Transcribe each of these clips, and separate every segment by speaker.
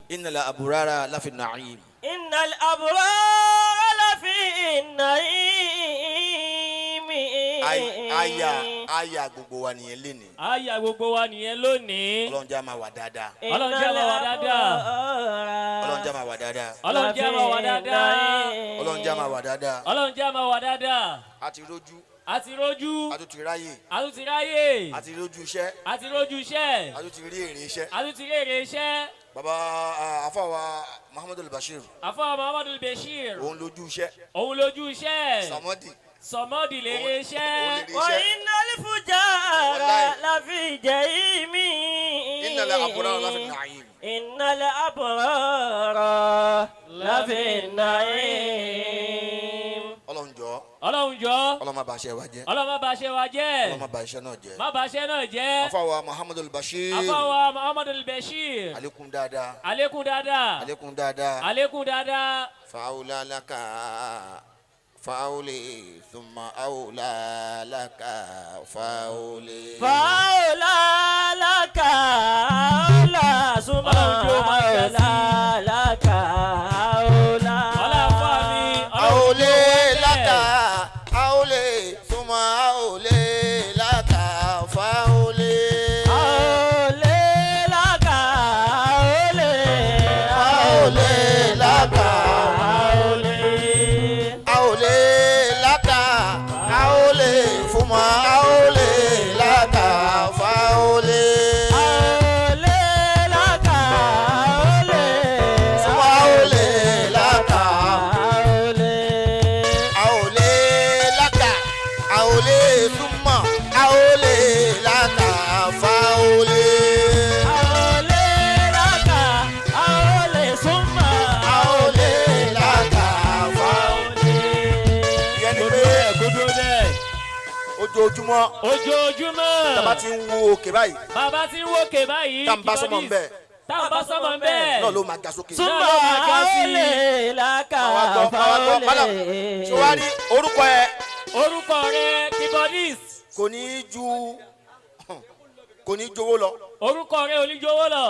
Speaker 1: Innal abrara lafi na'im.
Speaker 2: إن الأبرار لفي النعيم.
Speaker 1: Aya aya gbogbo wa nìyẹn lénìí.
Speaker 3: Àyà gbogbo wa nìyẹn lónìí.
Speaker 1: Ọlọ́run jẹ́ a máa wà dáadáa.
Speaker 3: Ọlọ́run jẹ́ máa wà dáadáa.
Speaker 1: Ọlọ́run jẹ́ a máa wà dáadáa.
Speaker 3: Ọlọ́run jẹ́ máa wà dáadáa.
Speaker 1: Ọlọ́run jẹ́ a máa wà dáadáa.
Speaker 3: Ọlọ́run jẹ́ máa wà dáadáa.
Speaker 1: A ti rójú.
Speaker 3: A ti rójú.
Speaker 1: A tún ti ráyè.
Speaker 3: A tún ti ráyè.
Speaker 1: A ti rójú iṣẹ́.
Speaker 3: A ti rójú iṣẹ́.
Speaker 1: A tún ti rí èrè iṣẹ́.
Speaker 3: A tún ti rí èrè iṣẹ́.
Speaker 1: Baba àfàwà Muhammadu Bashir.
Speaker 3: Àfọwọ́ Muhammadu Bashir.
Speaker 1: Òun lójú iṣẹ́.
Speaker 3: Òun lójú iṣẹ́.
Speaker 1: Samadi.
Speaker 3: Sọmọdì lèrè
Speaker 1: Òun
Speaker 3: iṣẹ́.
Speaker 1: lèrè iṣẹ́.
Speaker 2: وإن الفجار
Speaker 1: Wallahi.
Speaker 2: لفي جحيم.
Speaker 1: Innal abrara lafi na'im.
Speaker 2: إن الأبرار لفي النعيم.
Speaker 1: Ọlọ́run jọ̀ọ́.
Speaker 3: Ọlọ́run jọ̀ọ́.
Speaker 1: Ọlọ́run má bà iṣẹ́ wa jẹ́.
Speaker 3: Ọlọ́run má bà iṣẹ́ wa jẹ́.
Speaker 1: Ọlọ́run má bà iṣẹ́ náà jẹ́.
Speaker 3: Má bà iṣẹ́ náà jẹ́.
Speaker 1: Àfàwà Muhammadu Bashir.
Speaker 3: Àfọwọ́ Muhammadu Bashir.
Speaker 1: Alekun dáadáa.
Speaker 3: Àlékún dáadáa.
Speaker 1: Alekun dáadáa.
Speaker 3: Àlékún dáadáa.
Speaker 1: Fa'awla laka fa'awli thumma awla laka fa'awli.
Speaker 2: فأولى لك أولى ثم
Speaker 3: Ọlọ́run jó máa ga sí.
Speaker 2: أولى لك أولى.
Speaker 3: Ọlọ́run fún mi.
Speaker 1: Awli laka awli thumma awli laka fa'awli.
Speaker 2: أولى لك أولى.
Speaker 1: Awli laka
Speaker 2: أولى.
Speaker 1: awli laka awli thumma awli laka fa'awli.
Speaker 2: أولى لك أولى.
Speaker 1: Thumma awli laka.
Speaker 2: أولى.
Speaker 1: Aole laka aole suma aole laka faole.
Speaker 2: أولى لك أولى ثم
Speaker 1: Aole laka faole. Ìyẹn ni pé
Speaker 3: Gbogbo bẹ́ẹ̀.
Speaker 1: ojoojúmọ́
Speaker 3: Ojoojúmọ́.
Speaker 1: tábà ti ń wo òkè báyìí,
Speaker 3: Bàbá ti ń wókè báyìí.
Speaker 1: tá n bá sọmọ nbẹ,
Speaker 3: Tá n bá sọmọ ń bẹ́ẹ̀.
Speaker 1: náà ló máa ga sókè.
Speaker 2: ثم
Speaker 3: Náà ló máa ga sí.
Speaker 2: أولى لك
Speaker 1: Máa wá gbọ́, máa wá gbọ́, madam, ṣé wàá rí orúkọ ẹ
Speaker 3: Orúkọ rẹ keyboardist.
Speaker 1: Kò ní í jowó lọ.
Speaker 3: Orúkọ rẹ oníjówó lọ.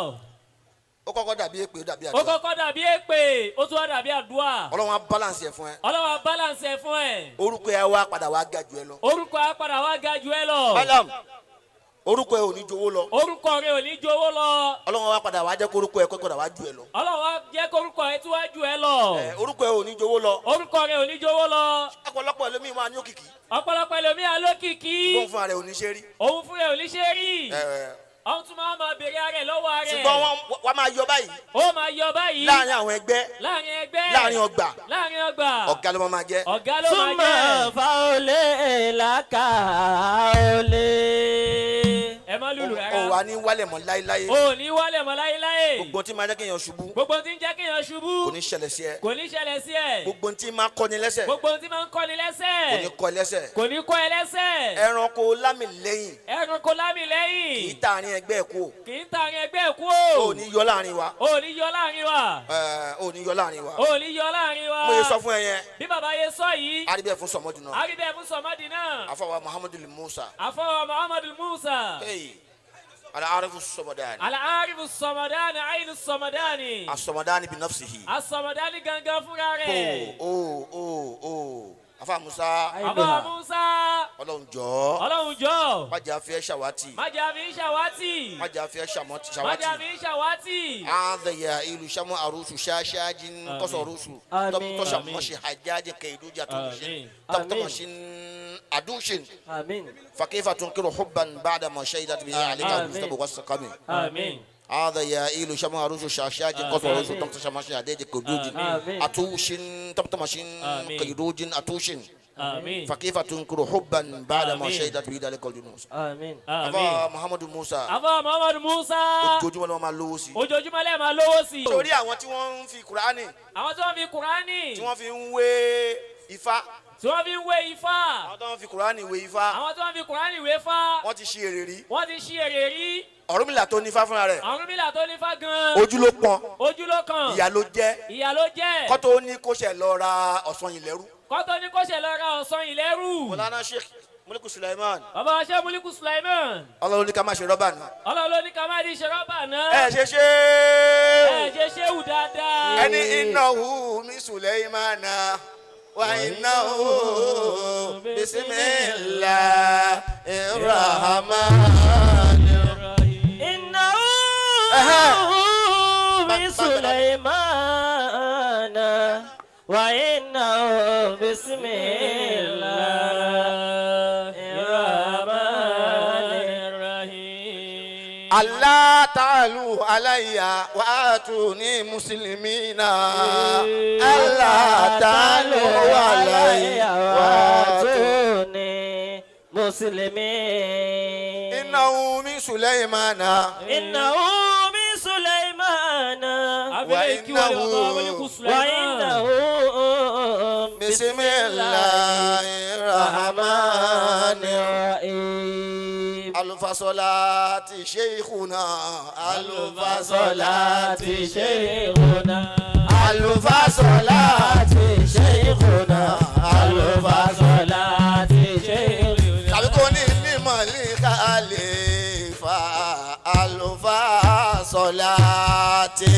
Speaker 1: Ó kọ́kọ́ dàbí èpè, ó dàbí
Speaker 3: Ó
Speaker 1: àdúrà.
Speaker 3: kọ́kọ́ dàbí èpè, ó tún wá dàbí àdúrà.
Speaker 1: Ọlọ́run á balance ẹ̀ fún ẹ.
Speaker 3: Ọlọ́run á balance ẹ̀ fún ẹ.
Speaker 1: Orúkọ ẹ wá padà wá ga jù ẹ lọ.
Speaker 3: Orúkọ á padà wá ga jù ẹ lọ.
Speaker 1: Madam, orúkọ ẹ ò ní jowó lọ.
Speaker 3: Orúkọ rẹ ò ní jowó lọ.
Speaker 1: Ọlọ́run wa padà wá jẹ́ kórúkọ ẹ kó padà wá jù ẹ lọ.
Speaker 3: Ọlọ́run á jẹ́ kórúkọ ẹ tún wá jù ẹ lọ.
Speaker 1: Ẹ, orúkọ ẹ ò ní jowó lọ.
Speaker 3: Orúkọ rẹ ò ní jowó lọ.
Speaker 1: Ọ̀pọ̀lọpọ̀ ẹlòmíì máa ní òkìkí.
Speaker 3: Ọ̀pọ̀lọpọ̀ ẹlòmíà lókìkí.
Speaker 1: Bóun fúnra rẹ̀ ò ní ṣe rí.
Speaker 3: Òun fúnra ẹ̀ ò ní ṣe rí.
Speaker 1: Ẹ,
Speaker 3: Òun tún máa béèrè ara ẹ̀ lọ́wọ́ ara ẹ̀.
Speaker 1: ṣùgbọ́n wọ́n máa yọ báyìí
Speaker 3: Ó máa yọ báyìí.
Speaker 1: láàrin àwọn ẹgbẹ́,
Speaker 3: Láàrin ẹgbẹ́.
Speaker 1: láàrin ọgbà,
Speaker 3: Láàrin ọgbà.
Speaker 1: ọ̀gá ló máa jẹ́.
Speaker 3: Ọ̀gá ló máa
Speaker 2: ثم
Speaker 3: jẹ́.
Speaker 2: فأولى لك أولى.
Speaker 3: Ẹ má lùlù
Speaker 1: Ò
Speaker 3: rárá.
Speaker 1: wá ní wálẹ̀ mọ́ láéláé.
Speaker 3: O ò ní wálẹ̀ mọ́ láéláé.
Speaker 1: Gbogbo tí máa jẹ́ kéèyàn ṣubú
Speaker 3: Gbogbo tí ń jẹ́ kéèyàn ṣubú.
Speaker 1: kò ní ṣẹlẹ̀ sí ẹ.
Speaker 3: Kò ní ṣẹlẹ̀ sí ẹ.
Speaker 1: Gbogbo tí máa kọ́ni lẹ́sẹ̀
Speaker 3: Gbogbo tí máa ń kọ́ni
Speaker 1: kò ní
Speaker 3: lẹ́sẹ̀.
Speaker 1: kọ́ lẹ́sẹ̀.
Speaker 3: Kò ní kọ́ ẹ lẹ́sẹ̀.
Speaker 1: Ẹranko lámì lẹ́yìn
Speaker 3: Ẹranko lámì
Speaker 1: kì í
Speaker 3: lẹ́yìn.
Speaker 1: tààrin ẹgbẹ́ ẹ̀ kú.
Speaker 3: Kì í tààrin ẹgbẹ́ kú
Speaker 1: O
Speaker 3: o.
Speaker 1: ò ní yọ láàrin wa.
Speaker 3: O ò ní yọ láàrin wa.
Speaker 1: Ẹ, o ò ní yọ láàrin wa.
Speaker 3: O ò ní yọ láàrin wa.
Speaker 1: Mo yẹ sọ fún ẹ yẹn.
Speaker 3: Bí bàbá yẹ sọ yìí.
Speaker 1: Aríbẹ̀ fún sọmọdún náà.
Speaker 3: Àríbẹ̀ fún sọmọdì náà.
Speaker 1: Àfọwọ́ Muhammadu Musa.
Speaker 3: Àfọwọ́ Muhammadu Musa.
Speaker 1: Hey, Al-Arifu Sọmọdani.
Speaker 3: Al-Arifu Sọmọdani, Ainu Sọmọdani.
Speaker 1: Asọmọdani bi nafsihi.
Speaker 3: Asọmọdani gangan fúnra rẹ̀.
Speaker 1: O Afa Musa.
Speaker 3: Àfọwọ́ Musa.
Speaker 1: Ọlọ́run jọ̀ọ́.
Speaker 3: Ọlọ́run jọ̀ọ́.
Speaker 1: Má jẹ́ a fi ẹ́ ṣàwátì.
Speaker 3: Má jẹ́ a fi ń ṣàwátì.
Speaker 1: Má jẹ́ a fi ẹ́ ṣàwátì.
Speaker 3: Má jẹ́ a fi ń ṣàwátì.
Speaker 1: هذا يا إلو شمو أروس شاشاج قصروس
Speaker 2: آمين.
Speaker 1: تمشي حجاج كيدوجا
Speaker 3: آمين.
Speaker 1: تمشي أدوش
Speaker 2: آمين.
Speaker 1: فكيف تنكر حبا بعد ما شهدت به عليك
Speaker 2: آمين.
Speaker 1: المستبق والسقم
Speaker 3: Àmín.
Speaker 1: هذا يا إلو شمو أروس شاشاج قصروس تمشي حجاج كيدوج
Speaker 2: آمين.
Speaker 1: أتوش تمشي
Speaker 3: آمين.
Speaker 1: كيدوج أتوش
Speaker 3: Àmín.
Speaker 1: فكيف تنكر حبا بعد ما
Speaker 3: آمين.
Speaker 1: شهدت به ذلك الجنوس
Speaker 2: آمين.
Speaker 3: Àmín.
Speaker 1: أبا محمد موسى.
Speaker 3: Àfọwọ́ Muhammadu Musa.
Speaker 1: Ojoojúmọ́ ni wọ́n máa lówó sí.
Speaker 3: Ojoojúmọ́ lẹ́ẹ̀ máa lówó sí.
Speaker 1: Torí àwọn tí wọ́n ń fi Kùránì
Speaker 3: Àwọn tí wọ́n fi Kùránì.
Speaker 1: tí wọ́n fi ń wé Ifá,
Speaker 3: Tí wọ́n fi ń wé Ifá.
Speaker 1: àwọn tó ń fi Kùránì wé Ifá,
Speaker 3: Àwọn tí wọ́n fi Kùránì wé Fá.
Speaker 1: wọ́n ti ṣe èrè rí.
Speaker 3: Wọ́n ti ṣí èrè rí.
Speaker 1: Ọ̀rúnmìlà tó ní Ifá fúnra rẹ̀,
Speaker 3: Ọ̀rúnmìlà tó ní Ifá gan.
Speaker 1: ojú ló pọn,
Speaker 3: Ojú ló kàn.
Speaker 1: ìyà ló jẹ́.
Speaker 3: Ìyà ló jẹ́.
Speaker 1: Kó tó ní kó ṣe lọ ra ọ̀sán yìí lẹ́rú.
Speaker 3: Kọ́tọ́ ní kó ṣe lọ ra ọ̀sán yìí lẹ́rù.
Speaker 1: Mọ̀lánà Sheikh Muliku Sulaiman.
Speaker 3: Bàbá ṣe Muliku Sulaiman.
Speaker 1: Ọlọ́run ní ká má ṣe rọ́bà náà.
Speaker 3: Ọlọ́run ló ní ká má di ṣe rọ́bà náà.
Speaker 1: Ẹ ṣe ṣe.
Speaker 3: Ẹ ṣe ṣéwù.
Speaker 1: Ẹni innahu min Sulaimana wa innahu bismillahir rahmanir rahim.
Speaker 2: إنه من سليمان وإنه بسم الله الرحمن
Speaker 3: الرحيم.
Speaker 1: Allah ta'alu alayya wa atuni muslimina. Allah ta'alu alayya wa atuni
Speaker 2: واتوني مسلمين.
Speaker 1: Innahu min Sulaimana.
Speaker 2: إنه من سليمان.
Speaker 3: Abẹ́lẹ̀ kí wọlé bàbá wa wọlé kú Sulaiman.
Speaker 2: وإنه
Speaker 1: Bismillahir rahmanir
Speaker 2: الرحيم.
Speaker 1: Alufasolati sheikhuna alufasolati
Speaker 2: شيخنا.
Speaker 1: Alufasolati sheikhuna
Speaker 2: الفصلات شيخنا.
Speaker 1: Tàbí kò ní mímọ̀ ní khalifa alufasolati.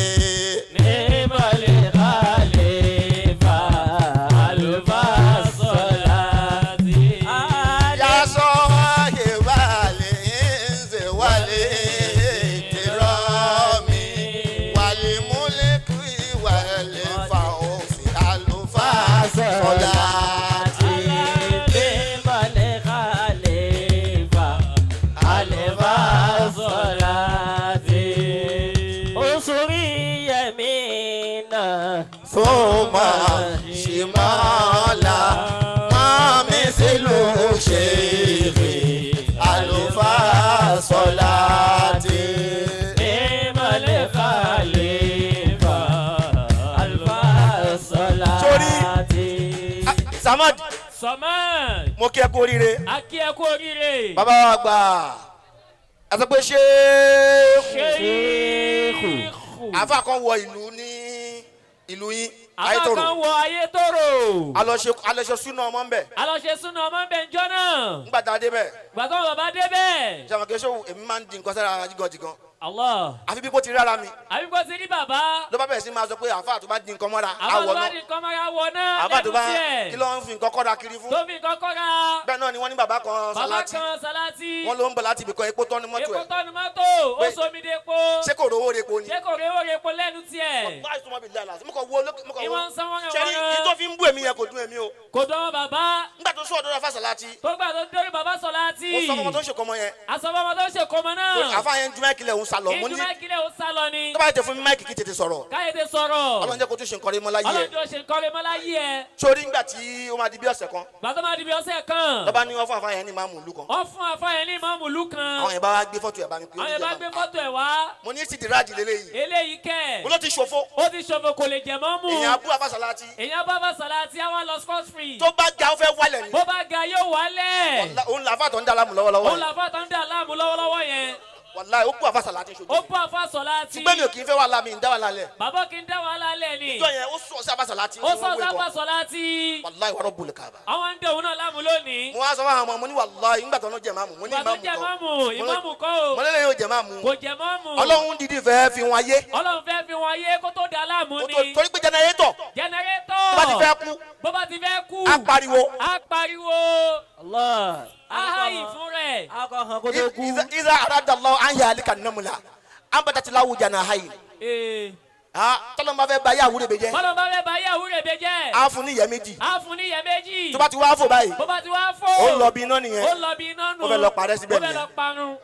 Speaker 2: نعم الخليفة الفصلات.
Speaker 1: Yasọ ìwàlẹ̀ ìnzẹ̀ wàlẹ̀ tìrọ̀mì wàlẹ̀ múlẹ̀kì wàlẹ̀ fàófì alufasolati.
Speaker 2: نعم الخليفة الفصلات. انصري يمينا
Speaker 1: ثم شمالا ما مثل شيخي الفاصلات.
Speaker 2: نعم الخليفة الفصلات.
Speaker 1: Samad.
Speaker 3: Samad.
Speaker 1: Mo kí ẹ kú oríire.
Speaker 3: A kí ẹ kú oríire.
Speaker 1: Bàbá wa gbà ẹ sọ pé ṣé
Speaker 3: Ṣéèkù.
Speaker 1: àfa kan wọ ìlú ní ìlú yín
Speaker 3: Àbá
Speaker 1: Ayétòrò.
Speaker 3: kan wọ Ayétòrò.
Speaker 1: Alọ́ṣe súná ọmọ ń bẹ̀.
Speaker 3: Alọ́ṣe súná ọmọ ń bẹ̀ ń jọ́ náà.
Speaker 1: Nígbà tá a dé bẹ̀,
Speaker 3: Gbàtọ́ bàbá débẹ̀.
Speaker 1: ṣé àwọn kì í ṣe èmi máa ń di nǹkan sára jígan jígan.
Speaker 3: Allah.
Speaker 1: Àfi bí kò ti rárá mi.
Speaker 3: Àbí kò ti rí bàbá.
Speaker 1: Ló bá bẹ̀rẹ̀ sí máa sọ pé àfa tó bá di nǹkan mọ́ra
Speaker 3: Àwọn
Speaker 1: àwọ̀
Speaker 3: tó bá
Speaker 1: náà.
Speaker 3: di nǹkan mọ́ra wọ náà
Speaker 1: Àfa tó
Speaker 3: lẹ́nu
Speaker 1: bá
Speaker 3: tiẹ̀.
Speaker 1: kí ló ń fi nǹkan kọ́ra kiri fún.
Speaker 3: Tó fi nǹkan kọ́ra.
Speaker 1: Bẹ́ẹ̀ náà ni wọ́n ní bàbá kan
Speaker 3: Bàbá
Speaker 1: Sàlátì.
Speaker 3: kan Sàlátì.
Speaker 1: Wọ́n ló ń bọ̀ láti ibìkan epo tán ní mọ́tò
Speaker 3: Epo
Speaker 1: ẹ̀.
Speaker 3: tọ́nu mọ́tò. Ó somi de epo.
Speaker 1: Ṣé kò rówó repo ni?
Speaker 3: Ṣé kò rówó repo lẹ́nu tiẹ̀?
Speaker 1: Wáyé súnmọ́ bíi lálàá. Mo kàn wo olókè mo kàn wo.
Speaker 3: Ìwọ̀n ń sanwó rẹ̀
Speaker 1: Ṣé ní
Speaker 3: wọ́n.
Speaker 1: ní tó fi ń bú èmi yẹn kò dún èmi o.
Speaker 3: Kò dán bàbá.
Speaker 1: Nígbà tó sọ ọ̀dọ́ Rafa Sàlátì,
Speaker 3: Tó gbà tó dórí bàbá Sàlátì.
Speaker 1: mo sọ fọmọ tó ń ṣèkọmọ yẹn.
Speaker 3: Àsọfọmọ tó ń ṣèkọmọ náà.
Speaker 1: Àfa yẹn ń ju máìkì lẹ̀ òun sálọ. Mo ní
Speaker 3: Ìjú máìkì lẹ̀ ó sálọ ni.
Speaker 1: tó bá tẹ fún mi máìkì kí tètè sọ̀rọ̀.
Speaker 3: Káyọ̀dé sọ̀rọ̀.
Speaker 1: Ọlọ́run jẹ́ kó tún ṣe nǹkan rí mọ́ láyé ẹ̀.
Speaker 3: Ọlọ́run jẹ́ ó ṣe nǹkan rí mọ́ láyé ẹ̀.
Speaker 1: Sórí ńgbà tí ó máa di bí ọ̀sẹ̀ kan.
Speaker 3: Gbà tó máa di bí ọ̀sẹ̀ kan.
Speaker 1: Lọ́ba ní wọ́n fún àfa yẹn ní ìmáàmù ìlú kan.
Speaker 3: Wọ́n fún àfa yẹn ní ìmáàmù ìlú kan.
Speaker 1: Àwọn yẹn bá wá gbé fọ́tò ẹ̀ bá mi pé ó
Speaker 3: Àwọn
Speaker 1: ní
Speaker 3: yẹn bá
Speaker 1: jẹ́
Speaker 3: gbé
Speaker 1: máàmù.
Speaker 3: fọ́tò ẹ̀ wá.
Speaker 1: Mo ní sídìí rájì lélẹ́yìí.
Speaker 3: Eléyìí kẹ̀.
Speaker 1: Mo ló ti ṣòfò.
Speaker 3: Ó ti ṣòfò, kò lè jẹ mọ́mù.
Speaker 1: Èèyàn abú àfa Sàlátì.
Speaker 3: Èèyàn bá bá Sàlátì á wá lọ scot free.
Speaker 1: Tó bá ga ó fẹ́ wálẹ̀ ni.
Speaker 3: Bó bá ga yóò wálẹ̀.
Speaker 1: Òun làáfà tó ń dá láàmú lọ́wọ́lọ́wọ́
Speaker 3: Òun
Speaker 1: yẹn.
Speaker 3: làáfà tó ń dà láàmú lọ́wọ́lọ́wọ́ yẹn.
Speaker 1: Wàláhì ó bú àfa Sàlátì ṣojú.
Speaker 3: Ó bú àfa Sàlátì.
Speaker 1: Ṣùgbọ́n mi ò kì í fẹ́ wàhálà, mi ń dá wàhálà lẹ̀.
Speaker 3: Bàbá kì í dá wàhálà lẹ̀ ni.
Speaker 1: Ìjọ yẹn ó sọ sí àfa Sàlátì.
Speaker 3: Ó sọ sáfà Sàlátì.
Speaker 1: Wàláhì wàrọ̀ bùlẹ̀ kàbà.
Speaker 3: Àwọn ń dẹ òun náà láàmú lónìí.
Speaker 1: Mo wá sọ fún àwọn ọmọ, mo ní wàláhì ńgbà tó ń jẹ máàmù, mo ní
Speaker 3: Gbà tó
Speaker 1: ìmáàmù
Speaker 3: jẹ
Speaker 1: kọ́.
Speaker 3: máàmù, ìmáàmù kọ́ o.
Speaker 1: Mo lélẹ̀ yóò jẹ máàmù.
Speaker 3: Kò jẹ máàmù.
Speaker 1: Ọlọ́run dídì fẹ́ fi wọn ayé.
Speaker 3: Ọlọ́run fẹ́ fi wọn ayé kó tó dà láàmú
Speaker 1: Kó
Speaker 3: ni.
Speaker 1: Torí pé jẹnẹrétọ̀
Speaker 3: Jẹnẹrétọ̀.
Speaker 1: tó bá ti fẹ́ kú,
Speaker 3: Bó bá ti fẹ́ kú.
Speaker 1: á pariwo.
Speaker 3: Á pariwo.
Speaker 2: Allah.
Speaker 3: Á háyì fún rẹ̀.
Speaker 2: Akọ hàn kó tó kú.
Speaker 1: Iza aradallahu an yahlika namla anbatat lahu janahayn.
Speaker 3: Ee.
Speaker 1: Tọ́lọ́n bá fẹ́ ba ayé àwúrẹ́ bẹ jẹ́,
Speaker 3: Bọ́lá bá fẹ́ ba ayé àwúrẹ̀ bẹ jẹ́.
Speaker 1: á fún ní ìyẹ́ méjì.
Speaker 3: Á fún ní ìyẹ́ méjì.
Speaker 1: Tó bá ti wá fò báyìí,
Speaker 3: Bó bá ti wá fò.
Speaker 1: ó ń lọ bí iná
Speaker 3: Ó
Speaker 1: nìyẹn.
Speaker 3: lọ bí iná nù.
Speaker 1: Ó fẹ́ lọ parẹ́ síbẹ̀
Speaker 3: Ó fẹ́
Speaker 1: nìyẹn.
Speaker 3: lọ parun.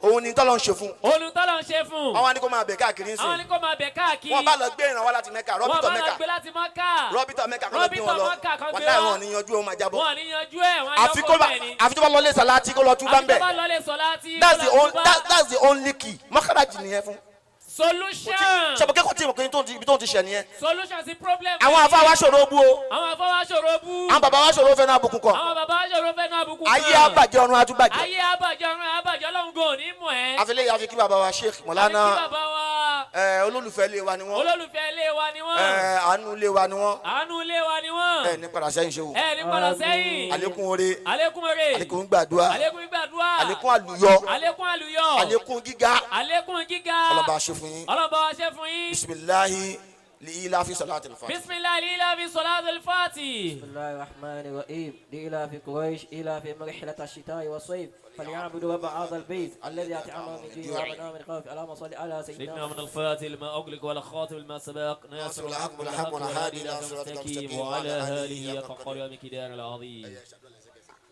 Speaker 1: Òun ni tọ́lọ́ ń ṣe fún.
Speaker 3: Òun tọ́lọ̀ ń ṣe fún.
Speaker 1: Àwọn á ní kó máa bẹ̀ káàkiri ń
Speaker 3: Àwọn
Speaker 1: sìn.
Speaker 3: ní kó máa bẹ̀ káàkiri.
Speaker 1: Wọ́n bá lọ gbé ìrànwọ́ láti Mẹ́kà,
Speaker 3: Wọ́n
Speaker 1: rọ́bìtọ̀
Speaker 3: bá lọ
Speaker 1: Mẹ́kà.
Speaker 3: gbé láti Mọ́kà.
Speaker 1: Rọ́bìtọ̀ Mẹ́kà kọ́ lọ gbé wọn lọ.
Speaker 3: Rọ́bìtọ̀ Mọ́kà kan gbé
Speaker 1: Wàláhì
Speaker 3: wá.
Speaker 1: wọn ò ní yanjú, wọn máa jábọ́.
Speaker 3: Wọ́n ní yanjú ẹ̀, wọ́n á
Speaker 1: Àfi
Speaker 3: yọ
Speaker 1: kó
Speaker 3: kó
Speaker 1: bá
Speaker 3: bẹ́ẹ̀ ni.
Speaker 1: àfi tó bá lọlé Sàlátì kó lọ tú bá ń
Speaker 3: Àfi tó
Speaker 1: bẹ̀.
Speaker 3: bá lọlé Sàlátì.
Speaker 1: That's the
Speaker 3: kó lọ
Speaker 1: only
Speaker 3: túbá.
Speaker 1: That's the only key. Mọ́kàràjì nìyẹn fún.
Speaker 3: Solution.
Speaker 1: Ṣé mo kẹ́kọ̀ọ́ tí mo kí ibi tó ti ṣẹ̀ nìyẹn.
Speaker 3: Solution sí problem.
Speaker 1: Àwọn àfa wa ṣòro bú o.
Speaker 3: Àwọn àfa wa ṣòro bú.
Speaker 1: Àwọn bàbá wa ṣòro fẹ́ náà bùkún kọ.
Speaker 3: Àwọn bàbá wa ṣòro fẹ́ náà bùkún.
Speaker 1: Ayé àbàjẹ́, ọ̀run àtúbàjẹ́.
Speaker 3: Ayé àbàjẹ́, ọ̀run àbàjẹ́, Ọlọ́run gan ò ní mọ̀ ẹ́.
Speaker 1: Àfẹlẹ́ yìí àfi kí bàbá wa Sheikh Mọ̀lánà.
Speaker 3: Àfi kí bàbá wa.
Speaker 1: Ẹ olólùfẹ́ ilé wa ni wọ́n.
Speaker 3: Olólùfẹ́ ilé wa ni wọ́n.
Speaker 1: Ẹ àánú ilé wa ni wọ́n.
Speaker 3: Àánú ilé wa ni wọ́n.
Speaker 1: Ẹ ní padà sẹ́yìn ṣe wò.
Speaker 3: Ẹ ní padà sẹ́yìn.
Speaker 1: Àlékún oore.
Speaker 3: Àlékún oore.
Speaker 1: Àlékún gbàdúrà.
Speaker 3: Àlékún gbàdúrà.
Speaker 1: Àlékún àlùyọ.
Speaker 3: Àlékún àlùyọ.
Speaker 1: Àlékún gíga.
Speaker 3: Àlékún gíga.
Speaker 1: Ọlọ́ba ṣe fún yín.
Speaker 3: Ọlọ́ba wa ṣe fún yín.
Speaker 1: Bisimilahi. Li ilafi salatil fati.
Speaker 3: Bisimilahi lilafi sọláàtì fati.
Speaker 2: بسم الله الرحمن الرحيم لإلاف قريش إلاف رحلة الشتاء والصيف فليعبدوا رب هذا البيت الذي أطعمهم من جوع وآمنهم من خوف. اللهم صل على
Speaker 3: سيدنا
Speaker 2: سيدنا
Speaker 3: من الفاتح لما أغلق ولا خاتم لما سبق ناصر الحق بالحق والهادي إلى صراطك المستقيم وعلى آله حق قدره ومقداره العظيم.
Speaker 1: Ẹ ṣàdúrà.